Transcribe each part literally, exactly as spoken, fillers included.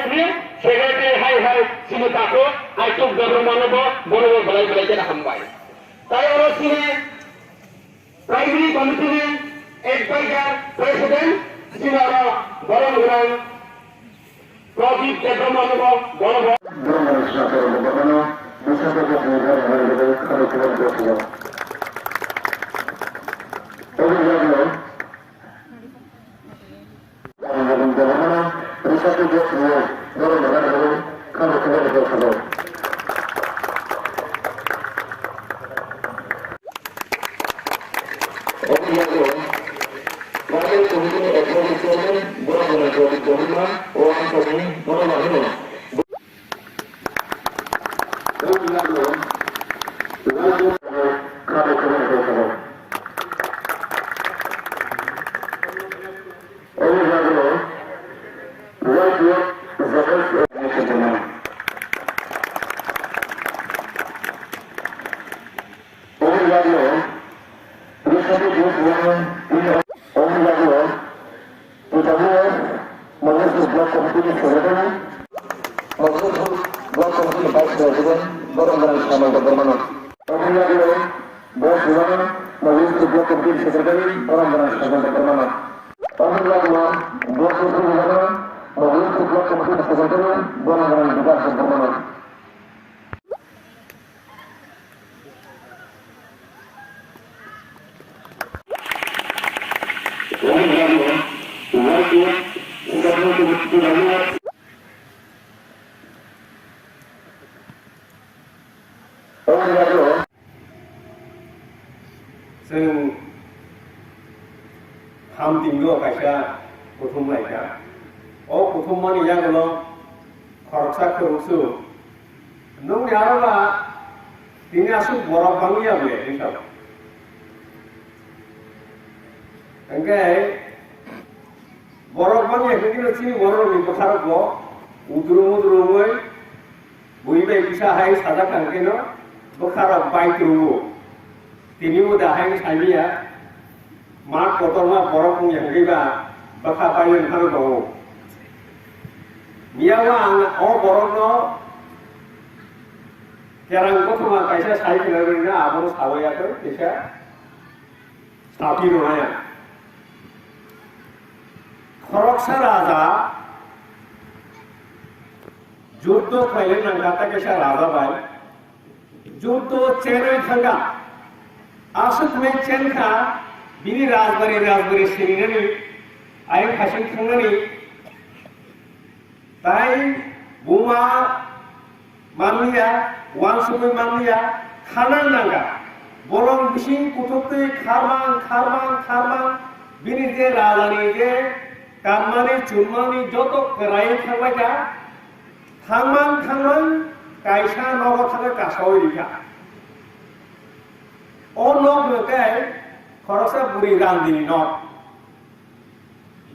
Secretary hai hai chini takhuk Aituk Debbarmano bo, bono bo belai belai kheno hambai. Tai oro chini Primary Committee ni Advisor President chini oro borom gwnang Pradip Debbarmano bo, bono bo. Borom gwnang Sinator Debbarmano, Biswanath Debbarmano, borom gwnang Debbarmano, khado khobor bo. Obo jagao Twitabwi Mawlidpur Block Committee ni Secretary, Mawlidpur Block Committee ni Vice President, borom gwnang Samal Debbarmano. Aboni yagwi bo Sibana, Mawlidpur Block Committee ni Secretary, borom gwnang Samal Debbarmano. Aboni yagwi bo Sibana, Mawlidpur Block Committee ni Secretary, borom gwnang Bikas Debbarmano. Chwng Hamtingo kaisa kuthum lai kha. O kuthum mani yagulo khoroksa khoroksu nungni aro ba tini aswk borok bangya ble hinwi sa. Hwnkhe borok bangya hwnkhe chini borok ni bwkha rok bo udru mudru wngwi Bui bai kisa hai sajak kha hwnkhe no bwkha rok bai kwrwngo. Tini bo da hai sai manya ma kotorma borok wngya hwnkhe ba bwkha bai wng phano tongo. Miya o ang o borok no kerang kothoma kaisa sai khna rwna abono sawi ya khe kisa. Sapi rwnaya. Khoroksa raja juddo khlaina nangkha tei kaisa raja bai. Juddo chenwi thangkha. Aswk hwnwi chenkha bini rajbari rajbari sininani ayang khasing thangnani. Tai buma manliya, uansugwi manliya, khana nangkha. Bolong bising kuthuk twi kharmang, kharmang, kharmang, bini je rajani je kanmani, chunmani joto kwraiwi thangbaikha. Thangmang, thangmang, kaisa nogo thangwi kasawi rikha. O nokno tei khoroksa bwrwi randini nok.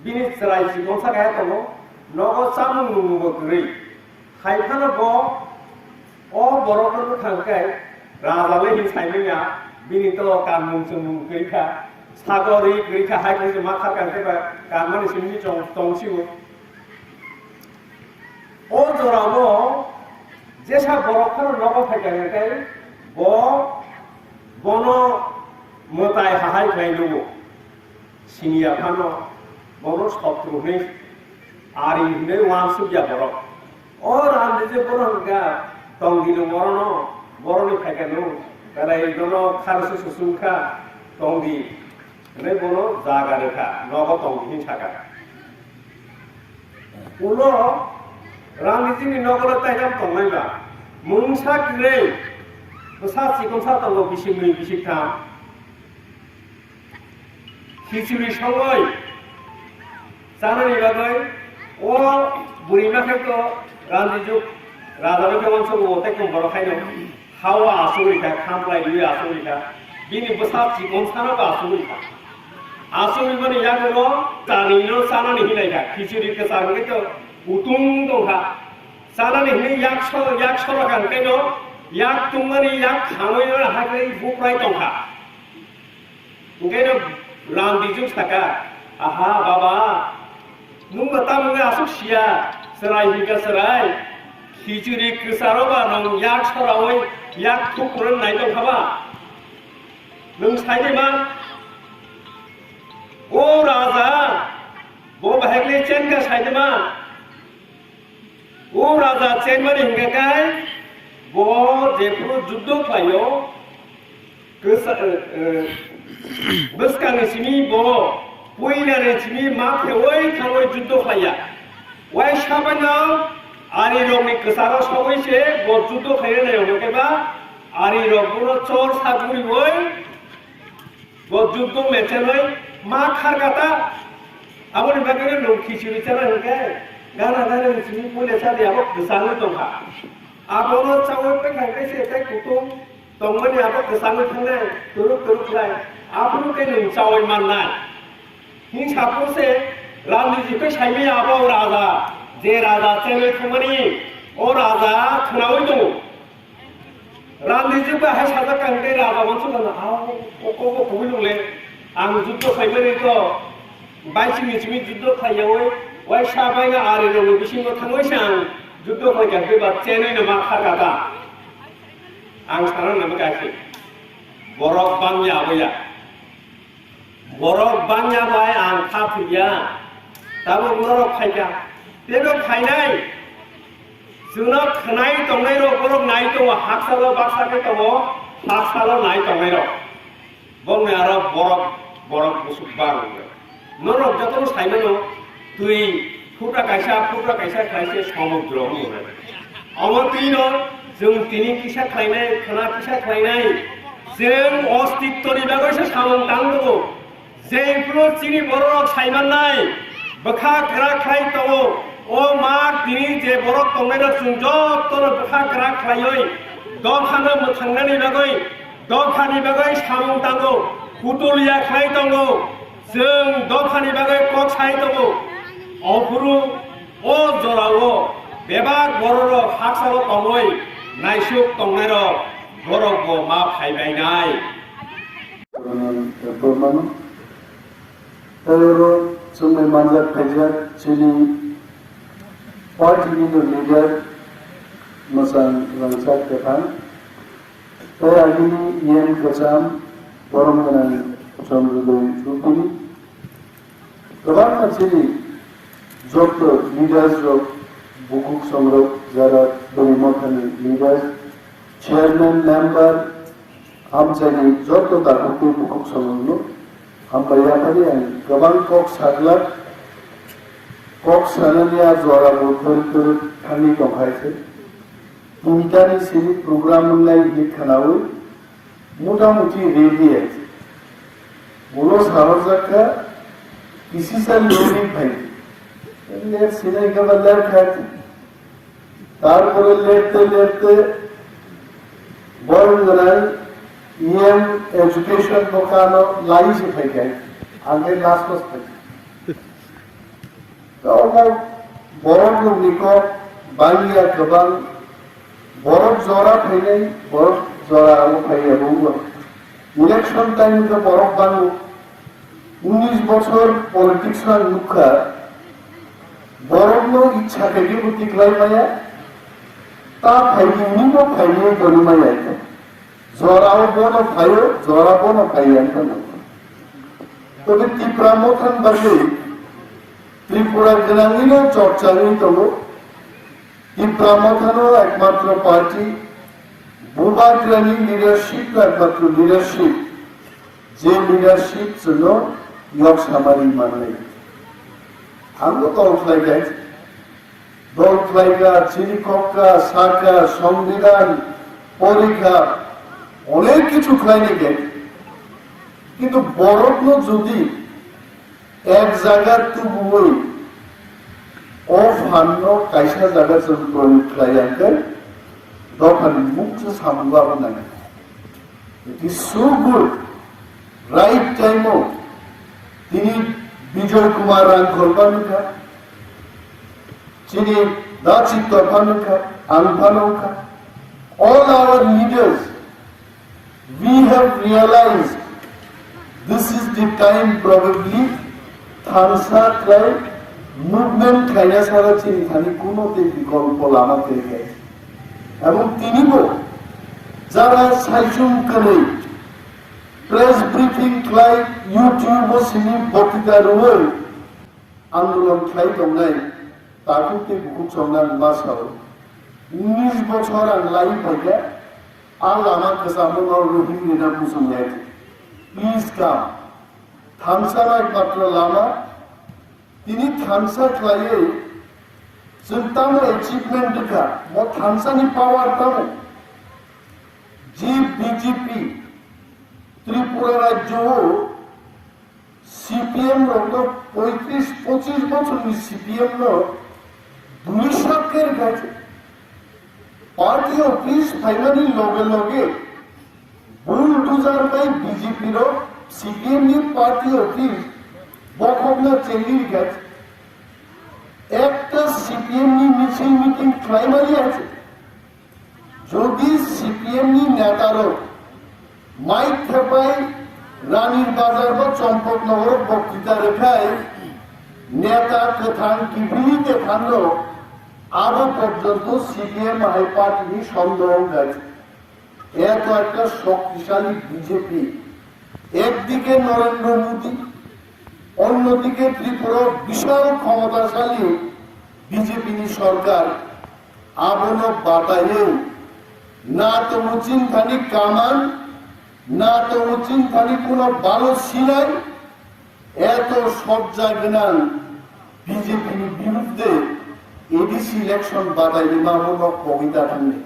Bini chwrai chikon sa kaya tongo, nogo chamung nungmungbo kwrwi. Hai phano bo o borokno bwkha hwnkhe raja le hin saimanya, bini to kanmung chumung kwrwi kha, sago ri kwrwi kha, hai phano ma kha kha hwnkhe ba kanmani simi chong-, tong sio. O jorao jesa borok phano nogo phaikha hwnkhe bo bono mwtai hahai khlai nugo. Siniya phano bono sotru hwnwi ari hwnwi uansukya borok. O randijwk bono hwnkha tongdi nwng orono, boroni phaikha nwng belai nono kharsu susung kha tongdi. Hwnwi bono jaga rwkha, nogo tongdi hwnwi sakha. Ulo randijwkni nogo taijak tongnai ba. Mungsa kwrwi bwsa chikonsa tongo, bisiknwi bisiktham. Khichuri songwi chanani bagwi o burima khe to randijwk raja bai khe uansukgo tei kom borok haino. Hao asugwi kha, khamplai rwi asugwi kha, bini bwsa chikon sano bo asugwi kha. Asugwi mani yagulo chanino chanani hinai kha, khichuri kwchang wngwi to kutung tong kha. Chanani hinwi yak so-, yak soro kha hwnkhe no, yak tungmani, yak khamwi no hai khe buprai tong kha. Hwnkhe no randijwk saka, "Aha, baba, nwng bo tamo wngwi aswk siya? Chwrai hingkha chwrai, khichuri kwcharo ba nwng yak soraui yak thuk kwrwng nai tongkha ba? Nwng sai de ma? O raja, bo bahai khe chen kha sai de ma? O raja chenmani hingkha khe bo jephuru juddo khlaio, kwsa-, eh, eh, bwskangni simi bo puinani simi ma kheui thangwi juddo khlaiya. Waisa baino arirokni kwcharo sogwi se bo juddo khlaina nai hingkha khe ba arirok bono chor saguriui bo juddo mechenwi ma kharkata. Aboni bagwi nwng khichuri chana hingkhe gana gana ni simi puila chadi abo kwchangwi tongkha. Abono chaui paikha khe se tei kutung tongmani abo kwchangwi thangnai, turuk turuk khlai. Aphuru khe nwng chaui mannai. Hingsa phuru se randiji khe saimaya abo raja, je raja chenwi thangmani, o raja khwnaui tongo. Randiji ba hai sajak kang tei raja wansuk kha, "Ao, o kok bo kubui nung le, ang juddo khaimani to, bai simi simi juddo khlaiyaui, waisa baino arirokni bisingo thangwi se ang juddo khlaikha, tei ba chenwi no ma kharkata." Ang sana nang kha se, borok bangya aboya. Borok bangya bai ang kha thwiya, tabuk norok phaikha. Teibo phainai, chwngno khwnai tongnairok borok nai tongo, haksalo baksa khe tongo, haksalo nai tongnairok. Bongni aro borok, borok bwswk bang. Norok jotono saimano, twi phupra kaisa, phupra kaisa khlai se somudro wng mano. Omo twino chwng tini kisa khlainai, khwna kisa khlainai, chwng ostitwni bagwi se samung tang tongo. Jephuru chini bororok saimannai, bwkha kwrak khlai tongo, o mak tini je borok tongnairok chwng jotono bwkha kwrak khlaiwi dophano mwthangnani bagwi, dophani bagwi samung tango, kutulia khlai tongo. Chwng dophani bagwi kok sai tongo. Ophuru o jorao bebak bororok haksalo tongwi naisuk tongnairok borokbo ma phaibainai. Tei oro chwngbai manjak phaijak chini party ni leader mwchang rangchak kwthang. Tei agini E M kwcham borom gwnang Chandrodoi Chowdhury. Kwbangma chini joto leaders rok, bukhuk songrok, jara bwrwi mothani leaders, chairman, member, amchaini joto takhuk tei bukhuk songrokno hambai yaphari ang kwbang kok saglak, kok sanani a jora bo kwrwk kwrwk thangwi tongkha se. Tinta ni simi program wngnai hinwi khwnawi, mota moti ready hai se. Ulo sahorjak kha, kisi sa lori phai. Let sinai kha ba let khai. Tarpore lerte lerte borok gwnang E M education bo kano lai se phai khai. Ang khe last class phai. Tei omo borok rokni kok bangya kwbang, borok jora phainai, borok jora abo phaiya bo wngkha. Election time khe borok bango, unis bochor politics o ang nukha, borokno ichha khe kebo tiklai maya, ta phaidi hwnwi bo phainai tongwi maya. Jora o bono phaio, jora bono phaiya wngkha. Tobe Tipra Motha ni bagwi Tripura gwnangwino chorcha wngwi tongo. Tipra Mothano ekmatro party, Bubagrani leadership no ekmatro leadership, je leadership chwngno yok samani mannai. Ang bo tong khlai kha, dol khlai kha, chini kok kha, sa kha, Songbidan pori kha, onek kichu khlainai khe. Kintu borokno jodi ek jaga tubuwi o phanno kaisa jaga chwng proyog khlai ya khe, dophani mungsa samung abo nangya. It is so good. Right time o tini Bijoy Kumar Rangkhol phano wngkha, chini Da Chittor phano wngkha, ang phano wngkha. All our leaders, we have realized this is the time probably thansa khlai Movement khaina sara chini thani kuno tei bikolpo lama kwrwi khe. Ebong tinibo jara saichung kwnwi press briefing khlai YouTube o simi boktita rwwi andolon khlai tongnai takhuk tei bukhuk chongnang ma sao. Unis bochor ang lai phaikha, a lama kwchamo no Rohingya na muchung yai. Please come. Thansa no ekmatro lama, tini thansa khlaiwi chwng tamo achievement rwkha, bo thansa ni power tamo? Ji B J P Tripura rajyo o C P M rok no poitris pochis bochor ni C P M no dui sat khe rwkha. Party office phaimani loge loge bulldozer bai B J P rok C P M ni party office bokhokna chengwi rikha. Ekta C P M ni misil meeting khlaimani ase. Jodi C P M ni neta rok mic thepai Ranir Bazar ba Champaknagar o boktita rwkhai neta kwthang kiphilwi tethang rok abo porjonto C P M hai party ni sondoh wngkha. এত একটা শক্তিশালী বিজেপি, একদিকে নরেন্দ্র মোদী, অন্যদিকে ত্রিপুরার বিশাল ক্ষমতাশালী বিজেপি সরকার, abono bataiwi na tongo chini thani kaman, na tongo chini thani kuno balo silai, eto sobja gwnang B J P ni birudde A D C election bataiwi ma bono kogwi da thangni.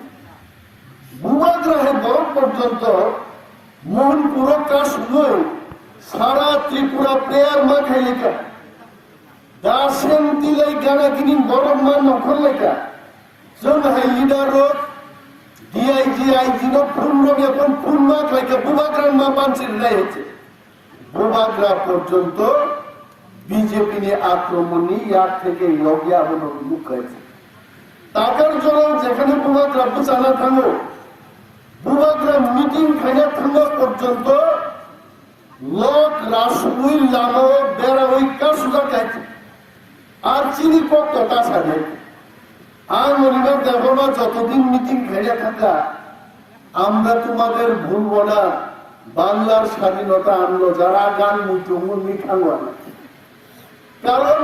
Bubagra hai borok porjonto Mohanpuro kasugwi sara Tripura prayer ma khailika. Dasen tilai gana gini borok ma nongkhorlaika. Chwng hai leader rok D I G, I G no phone rok ya phone, phone ma khlaika, Bubagra ma pansi rwnai hai se. Bubagra porjonto B J P ni akromon ni yak theke yogya abono nukha hai se. Takarjala jekhane Bubagra bwchana thango, Bubagra meeting khaina thangma porjonto lok rasugwi lamao berawi kasujak hai se. Ar chini kok to ta sanai. Ang Monibar Debbarma jotodin meeting khaina thangkha, আমরা তোমাদের ভুলব না, বাংলার স্বাধীনতা আনলো যারা গান মুইতো মুন্নি থাংলাম। কারণ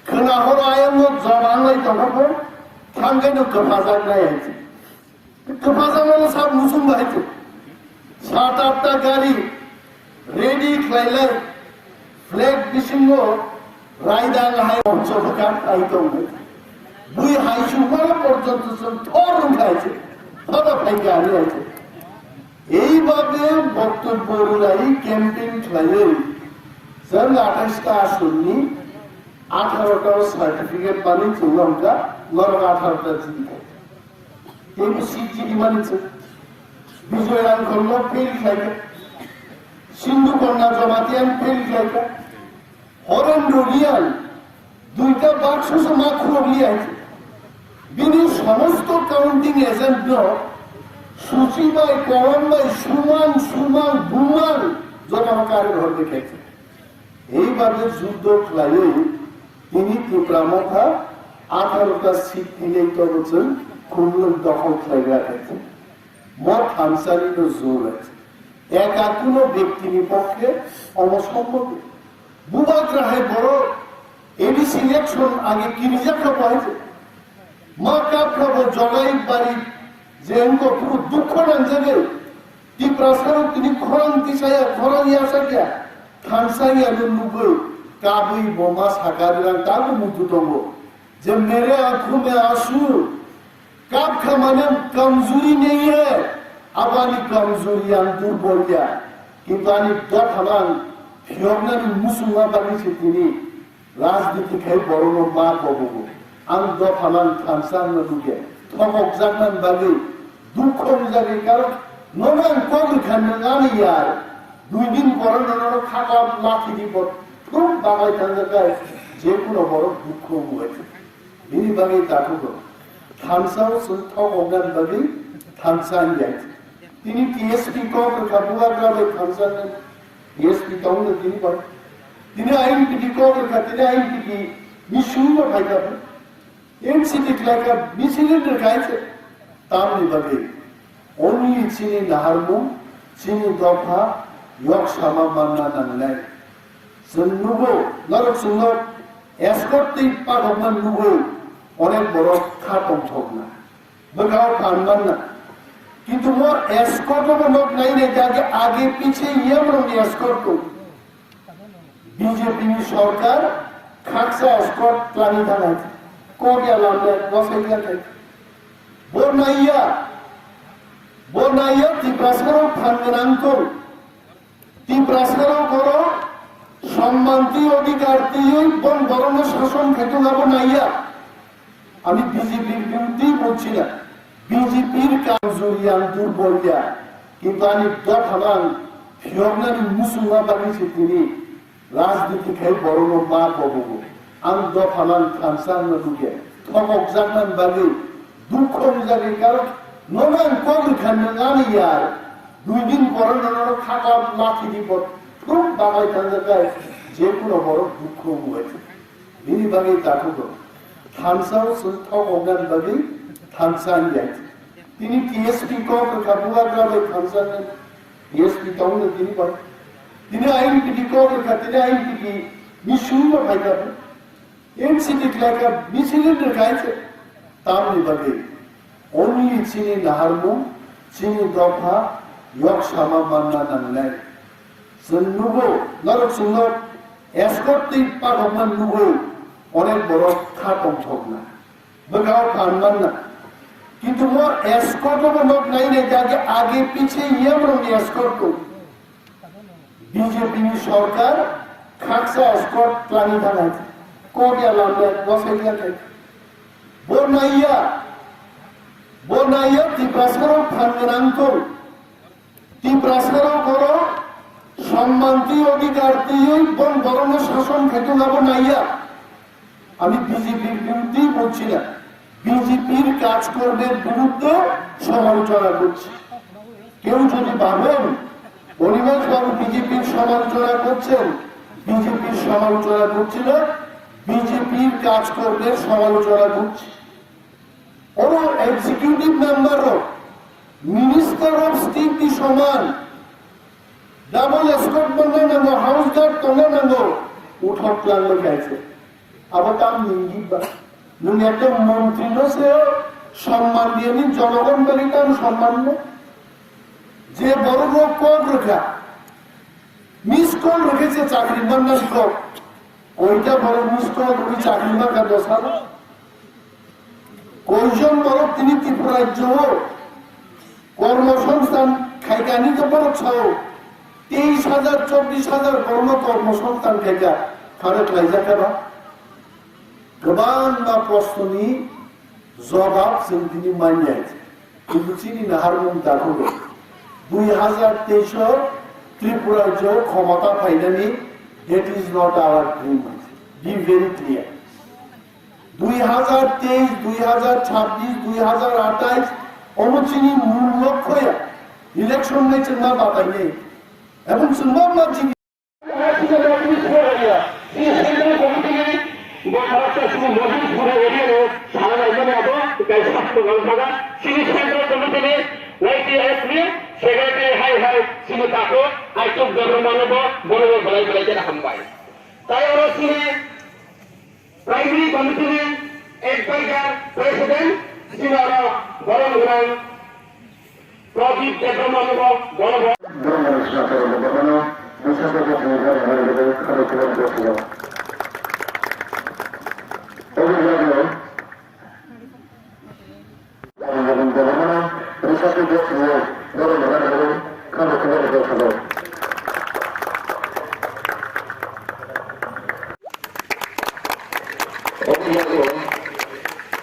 khwnahor ayang no jobang lai tongkha bo, thangkhe no kwphajaknai hai se. Kwphajakmano sak muchung bai se. Sat atta gari ready khlailai, flag bisingo raidang hai ongchok kha ai tong. Bui hai sukmano porjonto chwng thor wngkha hai se. Thoda phai gari hai se. Eibabe boktobbo rwlai campaign khlaiwi chwng athais ta asonni atharo ta certificate mani chwng wngkha, norok atharo ta jidi kha. Tei bo seat jidimani se. Bijoy Rangkhol no fail khlaikha. Sindhu Kanya Jamatia no fail khlaikha. Horen Rodian duita bakso se ma khulokliya hai se. Bini somosto counting agent no suchi bai, korom bai, suman, suman, buman, jotono kari hor de khaikha. Eibabe juddo khlaiwi tini Tipra Motha atharo ta seat thwinai tobo chwng khumlwng dokhol khlaiwi athai thung. Mo thansanino jora eka kuno bektini pokkhe omo sombhob. Bubagra hai borok A D C election age kirijak kha bo hai se. Ma kapra bo jogai bari je wngkha phuru dukho nangjagwi. Tiprasarok tini khorang tisaya, khorang yasakya, thansa yano nugwi, kabwi boma saka rwrang tabuk muitu tongo. Je mere aankhon mein aansu, kap kha mane kamzuri nahi hai, ab ani kamzuri ang durbolya, kintu ani dophalang phiyoknani muchungma bagwi se tini Rajniti khai borokno ma kobogo. Ang dopha nang thansa wngna nukya. Thokokjaknani bagwi dukho wngjagwi, karon nono ang kok rwkha, nwng ani yar. Dui din pore nono khaka lathi di bot. Thum bagai thangjak kai. Jekuno borok dukho wngwi. Bini bagwi takhukgo. Thansa o chwng thokoknani bagwi thansa wngya. Tini T S P kok rwkha, Bubagra bai thansa wngya. T S P tongno tini bai. Tini I N P T kok rwkha, tini I N P T Misingno phaikha, N C T khlaikha, misil rwkhaise. Tamni bagwi only chini naharmung, chini dopha yok sama manna nangnai. Chwng nugo, norok chwngno escort tei pathokma nugwi onek borok kha tongthokna. Bwkhao phan manna. Kintu mo escort bo nok nai nai age, age piche yamrokni escort ko. B J P ni sorkar khaksa escort twlangwi thangnai. Kok ya lamle bwsai ya khai. Bo naiya, bo naiya Tiprasarok phan gwnang tong. Tiprasarok oro somman twi odhikar twiwi bong borokno sason khai tong abo naiya. Ami B J P ni biruddhe bujina, B J P ni kamjoriya, ang durbolya, kintu ani dophaman phiyoknani muchungma bagwi se tini rajniti khai borokno ma bobogo. Ang dophaman thansa wngna nukya, thokokjaknani bagwi dukho wngjagwi karon nono ang kok rwkha, nwng ani yar, dui din pore nono khaka lathi di bot, thum bagai thangjak kai, jekuno borok dukho wngo. Bini bagwi takhuk rok thansa o chwng thok oknani bagwi thansa wngya. Tini T S P kok rwkha, bubagra bai thansa wngya. T S P tongno tini bai. Tini I N P T kok rwkha, tini I N P T ni simi no phaikha. N C T khlaikha, misil rwkhaise. Tamni bagwi only chini naharmung, chini dopha yok sama manna nangnai. Chwng nugo, norok chwngno escort tei pathokma nugwi onek borok kha tongthokna. Bwkhao phan manna. Kintu mo escort bo nok nai nai age, age piche yamrokni escort ko. B J P ni sorkar khaksa escort twlangwi thangnai. Kok ya lamle bwsai ya khai. Bo naiya, bo naiya Tiprasarok phan gwnang tong. Tiprasarok oro somman twi odhikar twiwi bong borokno sason khai tong abo naiya. আমি বিজেপির বিরুদ্ধেই বলছি না, বিজেপির কাজকর্মের বিরুদ্ধে সমালোচনা করছি। কেউ যদি ভাবেন অনিমেষ বাবু বিজেপির সমালোচনা করছেন, বিজেপির সমালোচনা করছি না, বিজেপির কাজকর্মের সমালোচনা করছি। Oro executive member rok, minister of state ni soman, double escort tongna nango, house guard tongna nango, uthok twlangwi kaise. Abo tam ningdi ba. Nwng ekta montri no se somman diye ni jonogon bali tam somman no. Je borok rok kok rwkha, miss call rwkhe se chakri manna kok. Koita borok miss call rwkhe chakri manka dosano. Koijon borok tini Tripura rajyo o kormosongsthan khaikani khe borok sao teis hajar, chobbish hajar borokno kormosongsthan khaika, phano khlaijak khe ba? Kwbangma prosnoni jobab chwng tini manya. Kintu chini naharmung dakhugo. Dui hajar teis o Tripura rajyo khomota phainani, that is not our dream. Be very clear. Dui hajar teis, dui hajar chabbish, dui hajar atais, omo chini mul lokho ya. Election nai chwngma batai nai. Ebong chwngma ma chini Central Committee ni bo Maharashtra sini Mozambique area no sana nai mani abo kai sab to nang thaga. Sini Central Committee ni Y T F ni secretary hai hai sini tako Aichuk Debbarma no bo bono bo belai belai kena hambai. Tai oro sini Primary Committee ni Advisor President sini oro borom gwnang Pradip Debbarma no bo bono bo. Borok mani swnam toro bo bono bwsa bo bo bo bo bo bo khado khulok bo bo. Obo bo bo. Borok mani bo bono bwsa bo bo bo bo bo khado khulok bo bo. Obo yago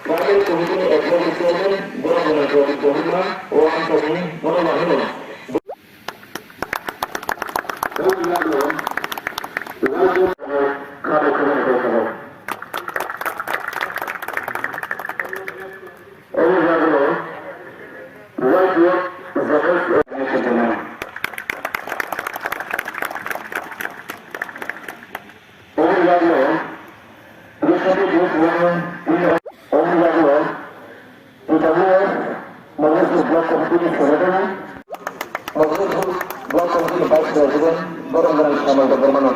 Parliament Committee ni Executive Chairman Boromgana Pradip Debbarma o ang samung borok no hino. Obo yago Rajya Sabha khado khulok bo bo. Obo yago Y T F Zafar Obo yago Rajya Omo jaga o T W S Moglesur Block Committee ni Secretary, Moglesur Block Committee ni Vice President, borom gwnang Samal Debbarmano.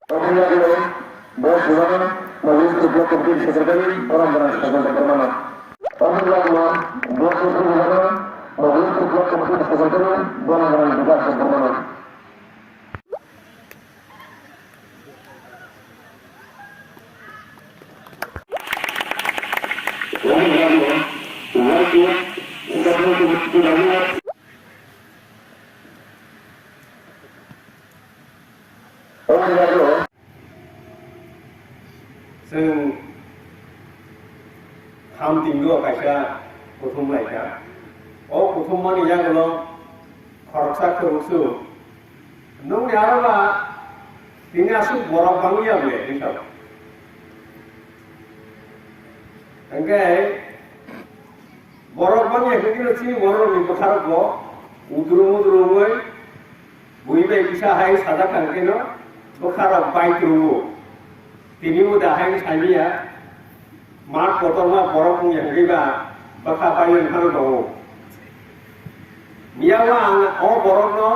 Omo jaga o Boss Bhubano, Moglesur Block Committee ni Secretary, borom gwnang Samal Debbarmano. Omo jaga o Boss Bhubano, Moglesur Block Committee ni Secretary, borom gwnang Bikas Debbarmano. Chwng ham tingwi o kaisa kuthum lai kha. O kuthum mani yagulo khoroksa khoroksu nungni aro ba tini aswk borok bangya ble hinwi sa. Hwnkhe borok bangya hwnkhe chini borok ni bwkharok bo udru mudru wngwi bui bai kisa hai sajak kha hwnkhe no bwkharok bai tongo. Tini bo da hai saimanya. Mat kotorma borok wngya hwnkhe ba bwkha bai wng phano tongo. Miyao ang o borokno